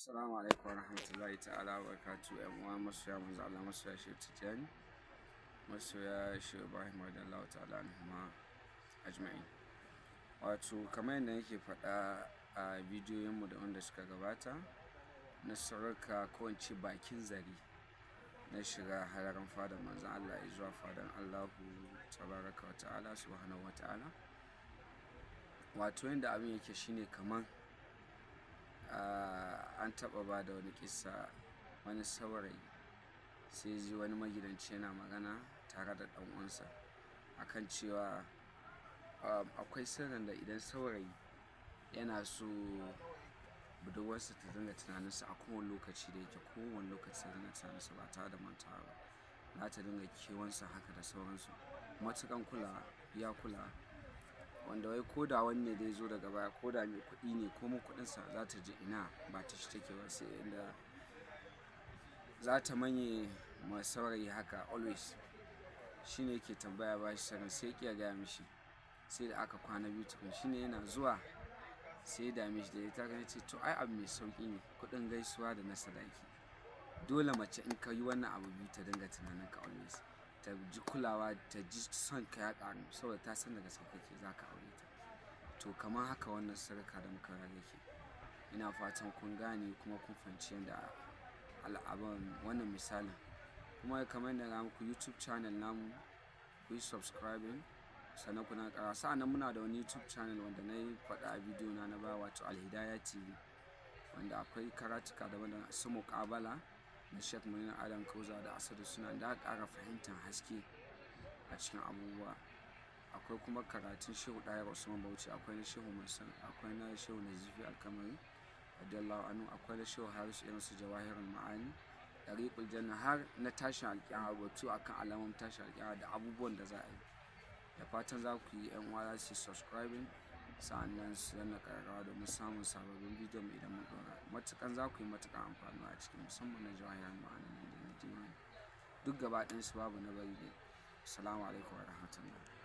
Assalamu alaikum wa rahmatullahi ta'ala wa barakatuhu, 'yan uwa masoya manzo Allah, masoya Shehu Tijjani, masoya Shehu Ibrahim radiyallahu ta'ala anhuma ajma'in. Wato kamar yadda nake faɗa a bidiyoyinmu da wanda suka gabata na sirrika, ko in ce bakin zare na shiga halaran fadan manzon Allah zuwa fadan Allahu tabaraka wa ta'ala subhanahu wa ta'ala. Wato yadda abin yake shine, kaman an taɓa ba da wani ƙissa, wani saurayi sai ji wani magidanci yana magana tare da ɗan uwansa akan cewa akwai sirrin da idan saurayi yana so budurwarsa ta dinga tunaninsa a kowane lokaci da yake, kowane lokaci ta dinga tunaninsa ba tare da mantawa ba, za ta dinga kewansa haka da sauransu, matuƙan kulawa ya kula, wanda wai ko da wani ne zai zo daga baya, ko da mai kuɗi ne, ko kuɗinsa, za ta ji ina ba ta shi take ba, sai inda za ta manye ma saurayi haka always. Shine yake tambaya ba shi sirrin, sai ya gaya mishi, sai da aka kwana 2 tukun. Shine yana zuwa sai ya dame shi da ya ta ce, "To ai abu mai sauƙi ne, kuɗin gaisuwa da na sadaki. Dole mace in ka yi wannan abu biyu ta dinga tunanin ka always, ta ji kulawa, ta ji son ka ya ƙaru, saboda ta san da gaske kake za ka aure ta." To kamar haka wannan sirrika da muka yake. Ina fatan kun gane kuma kun fahimci yadda al'abun wannan misalin. Kuma kamar yadda na muku, YouTube channel namu, ku yi subscribing sannan kuna ƙara. Sa'annan muna da wani YouTube channel wanda na yi faɗa a bidiyo na na baya, wato Alhidaya TV, wanda akwai karatuka daban-daban, su muƙabala na Sheikh Munir Adam Kauza da Asadu suna da ƙara fahimtar haske a cikin abubuwa. Akwai kuma karatun Shehu Ɗahir Usman Bauchi, akwai na Shehu Mansur, akwai na Shehu Nazifi Alkamari radiyallahu anhu, akwai na Shehu Harisu, irin su Jawahirul Ma'ani, Dariqul Janna, har na tashin alƙiyama, batu akan alamomin tashin alƙiyama da abubuwan da za a yi. Da fatan za ku yi, 'yan uwa za su yi subscribing, sa'annan su danna ƙararrawa domin samun sababbin bidiyon mu idan mun ɗora. Matuƙan za ku yi matuƙar amfani a cikin, musamman na Jawahirul Ma'ani da na Diwani. Duk gaba ɗayansu babu na bari dai. Assalamu alaikum wa rahmatullah.